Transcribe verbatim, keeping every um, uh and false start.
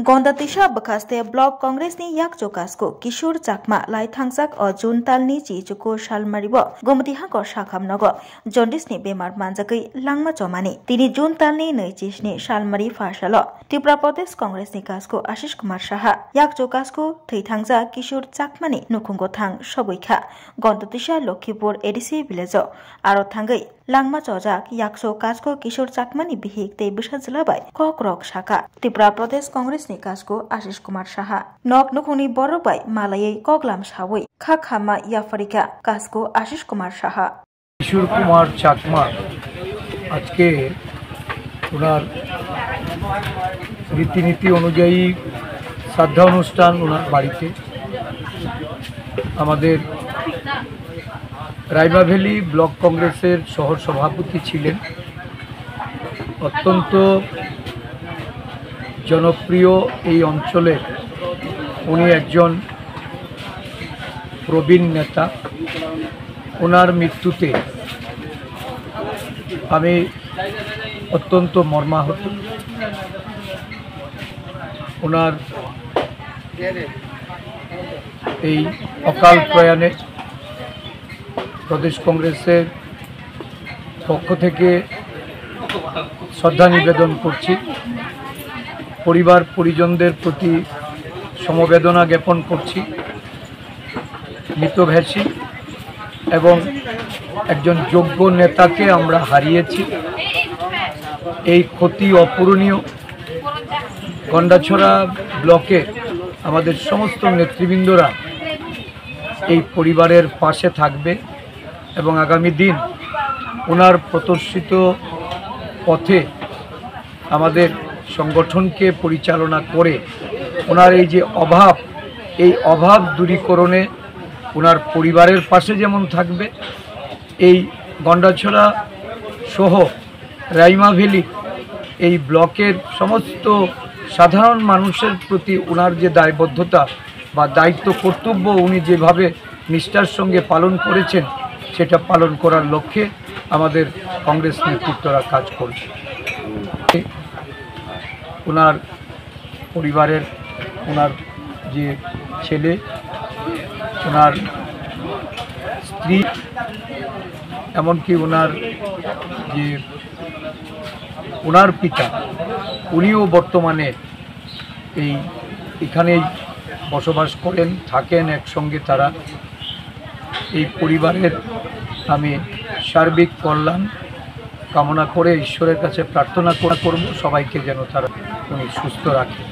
Gonda Tisa bwkhaste Block Congress ni yakchu kasku Kishore Chakma lai thangjak o June talni chichuku salmario Gomoti hangkor sakham nogo jaundice ni bemar manjagwi langma chomani. Tini June talni nwi chisni salmari pha salo Tripura Pradesh Congress ni kasku Ashish Kumar Saha yakchu kasku thwi thangjak Kishore Chakmani nukhungo thang sobwi kha. Gonda Tisa Lokhipur A D C village o aro thangwi langma chojak yakchu kasku Kishore Chakmani bihik tei bwsajwla bai kokrok saka. Tripura Pradesh Congress ni kasku Ashish Kumar Saha nok nukhungni borok bai malaiwi koklam sawi kha khamma yapharikha kasku Ashish Kumar Saha. Kishore কুমার চাকমা আজকে ওনার রীতিনীতি অনুযায়ী শ্রাদ্ধা অনুষ্ঠান ওনার বাড়িতে আমাদের Raima valley block কংগ্রেসের সহ সভাপতি ছিলেন। অত্যন্ত জনপ্রিয় এই অঞ্চলের উনি একজন প্রবীণ নেতা। ওনার মৃত্যুতে আমি অত্যন্ত মর্মাহত। ওনার এই অকাল প্রয়াণে প্রদেশ কংগ্রেসের পক্ষ থেকে শ্রদ্ধা নিবেদন করছি, পরিবার পরিজনদের প্রতি সমবেদনা জ্ঞাপন করছি। মৃতভাষী এবং একজন যোগ্য নেতাকে আমরা হারিয়েছি। এই ক্ষতি অপূরণীয়। গন্ডাছড়া ব্লকে আমাদের সমস্ত নেতৃবৃন্দরা এই পরিবারের পাশে থাকবে এবং আগামী দিন ওনার প্রদর্শিত পথে আমাদের সংগঠনকে পরিচালনা করে ওনার এই যে অভাব, এই অভাব দূরীকরণে ওনার পরিবারের পাশে যেমন থাকবে, এই গন্ডাছড়া সহ রাইমা ভ্যালি এই ব্লকের সমস্ত সাধারণ মানুষের প্রতি ওনার যে দায়বদ্ধতা বা দায়িত্ব কর্তব্য উনি যেভাবে নিষ্ঠার সঙ্গে পালন করেছেন, সেটা পালন করার লক্ষ্যে আমাদের কংগ্রেস নেতৃত্বরা কাজ করবে। ওনার পরিবারের, ওনার যে ছেলে, ওনার স্ত্রী, এমনকি ওনার যে ওনার পিতা, উনিও বর্তমানে এই এখানেই বসবাস করেন, থাকেন একসঙ্গে তারা। এই পরিবারের আমি সার্বিক কল্যাণ কামনা করে ঈশ্বরের কাছে প্রার্থনা করা করব সবাইকে যেন তারা উনি সুস্থ রাখেন।